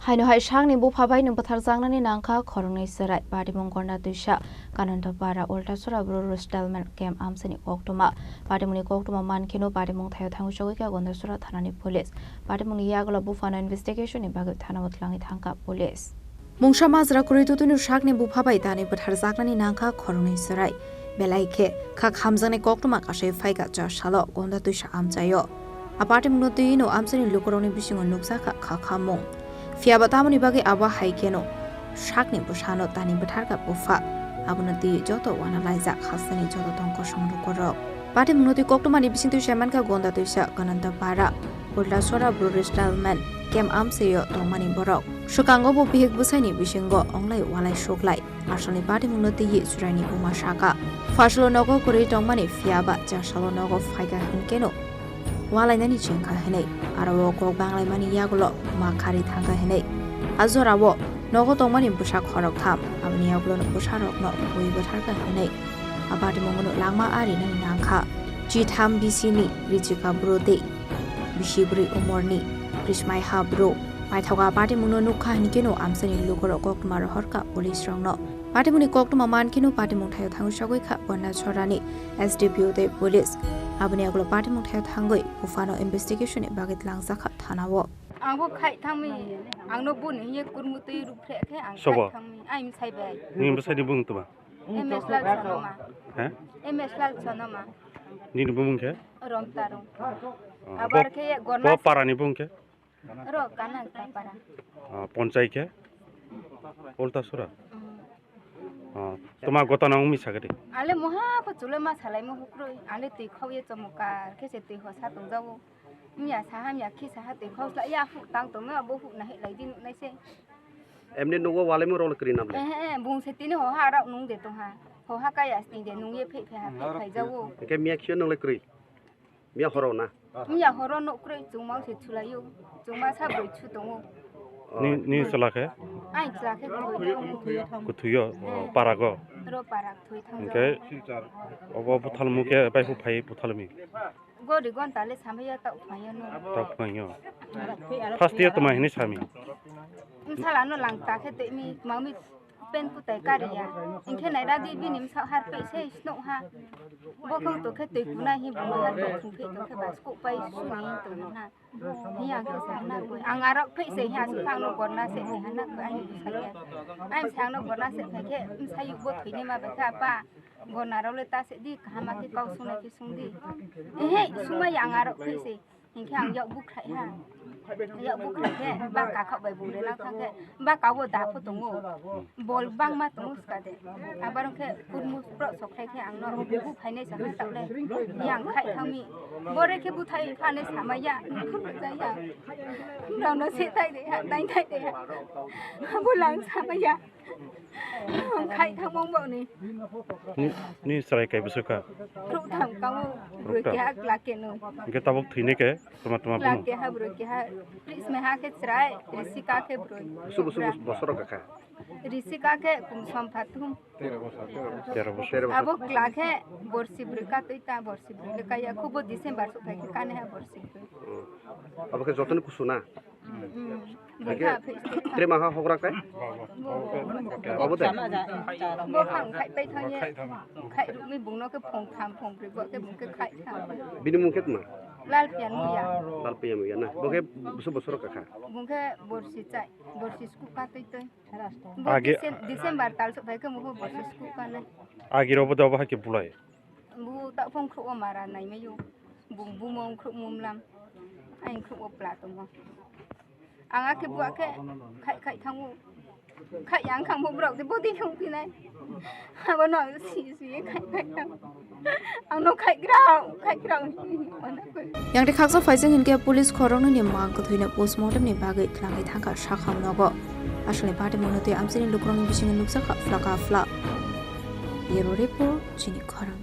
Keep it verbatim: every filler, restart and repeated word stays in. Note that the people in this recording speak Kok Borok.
Haino hai sakni bupha bai no bwtharjaknani nangkha khoroknwi chwrai. Patimung Gonda Twisa, Kanantapara, Ultasora Bru Resettlement Camp amchaini koktwma. Patimungni koktwma mankheno patimung thaio thangwi chogwi kha Gondasora thanani police. Patimungni yagulo buphano investigation ni bagwi thanao twlangwi thangkha police. Mungsa majra kwrwi tutwino sakni bupha bai dani bwtharjaknani nangkha khoroknwi chwrai. Belai khe kha khamjaknai koktwma kasai phaikha cha salo Gonda Twisa amchaio. A patimungno twiwi no amchaini lukurokni bisingo nukjakha kha khamung. Phiyaba tamoni bagwi abo hai kheno sakni bwsano dani bwtharkha bupha. Abono twiwi joto uanalaijak hasteni joto tongkosong lukurok. Patimungno twi koktwmani bisingtwi saimankha Gonda Twisa, Kanantapara, Ultasora Bru Resettlement Camp amchaio tongmani borok. Swkango bo bihik bwsaini bisingo onglai ualai suklai. Asolni patimungno twiwi chwraini buma saka, phasalo nogo kwrwi tongmani phiyaba chasalo nogo phaikha hwnkeno ualainani chengkha hwnwi, aro o kok banglaimani yagulo ma khari thangkha hwnwi. A jorao nogo tongmani bwsa khoroktham, aboni yagulono bwsarokno bui bwtharkha hwnwi a patimungono langma arinani nangkha. Chitham bisini Richika Bru tei bisi bwrwi umorni Krismaiha Bru. Paithago a patimungno nukha hwnkeno amchaini lukurok koktwma rohorkha police rokno. Patimungni koktwma mankheno patimung thaio thangwi chogwi kha Gondasora ni S D P O tei police. Aboni yagulo patimung thaio thangwi buphano investigation ni bagwi twlangjakha thanao. Ang bo khai thangmi, ang no boni hiye kurmutwi ruphreh khe ang khai thangmi, ai msai bai. Nini bwsai ni bung tuma? M S Lal Sonoma. He? M S Lal Sonoma. Nini bumung khe? Romtaro. Oh, abar bo, khe bo Gornas. Para ni bung khe? Ro Kanantapara. Ah, ponchai khe? Ultasora? Mm. Ah, tuma gotana wngmi sagadi? Ale moha pho chule ma salai mo hukroi. Ale twi khau ye chomokar khe se twi hosa tongjago. Mya saha mya khi saha twi khau sla ya hu tang tong ma bo hu na he lai di nuk nai se. Emni nugo walai mo rol kri nam le. Eh, eh, bung se tini hoha rok nung de tong ha. Hoha kaya sni de nung ye phe phe ha phe phai jago. Ke mya khio nung le kri. Miya horo na? Miya horo no kwrwi chwngma se chwlaio. Chwngma sa bwrwi chu tongo. Ni, ni chwla khe? Ai chwla khe kwthwi tongo. Kwthwio, oh, parago? Ro para kwthwi thangjago. Hwnkhe obo buthalmu khe bai hu phai buthalmi? Gori gonta le samaya ta uphayo no. Ta uphayo. First year tuma hini sami? Msala no lang ta khe tei mi mami. Pen kutai kariya. Hingkhe nairadi bini bwsao harpei se snoh ha. Bokhong tokhe twi kunai hi bumui harpei thungphi tokhe bas kupai suni tongmung ha. Hiya khe sana koi. Ang arok phei se hiya sukha angno gorna se hiya na koi ani bwsai ya. Ai bwsai angno gorna se phaikhe bwsai bo thwini ma bai kha apa. Gorna rok le ta se di kaham khe kau sunai khe sung di. Ehe sumai ang arok phei se. Hinkhe ang yak bukhrai ha. Yak bukhrai khe ba kakhok bai bung rena thangkhe ba kago da pho tongo. Bol bangma tongo skade. Abar khe kurmu pro sokrai khe ang no bu phainai sa ha taule. Yang khai thangmi. Bore khe buthai phane samaya. Khur jaya. Rano se tai de ha, tai tai de ha. Bulang samaya. Khai thangmung bo ni. Ni, ni chwrai kai bwswk kha? Khrup tham kamo, brwi keha glak keno. Hwnkhe tabuk thwini khe tuma tuma bono? Glak keha brwi keha. Prisme ha khe chwrai, risika khe brwi. Busu busu bosor kha kha. Risika khe kum som phathum. Tero bosor. Abo glak khe borsi brwi ka twi ta, borsi brwi le kaya khubo December sok phai khe kane ha borsi brwi. Abo khe jotoni kusu na? Hwnkhe tre maha hokrak tai? Obo de? Bo phang khai pai thang ye. Khai rukmi bungno khe phung tham phung brwi bo khe bung khe khai tham. Bini mung khe tma? Lal Pian Muya. Lal Pian Muya na? Bo khe busu bosor kha kha? Bung khe borsi chai, borsi sku ka twi twi. Bo Decem-, December tal sok phai khe mung khe borsi sku ka nai. Agi ro bo de obo hai khe bulai? Bo ta phung khruo mara nai mai yo. Bung bumo khruo mum lam. Ai khruo pla tongo. Ang akhe buakhe khai khai thango. Khai yang khang bo brok de bodi khong pinai. Abo no si si khai khai thang. Ang no khai grao, khai grao. Yang de khaksa phaising hinkhe police khoroknwi ni mang kwthwino postmortem ni bagwi twlangwi thangkha sakham nogo. Aswkni patimungno tei amchaini lukurokni bisingo nukjakha phlaka phlak. Bureau report, chini khorang.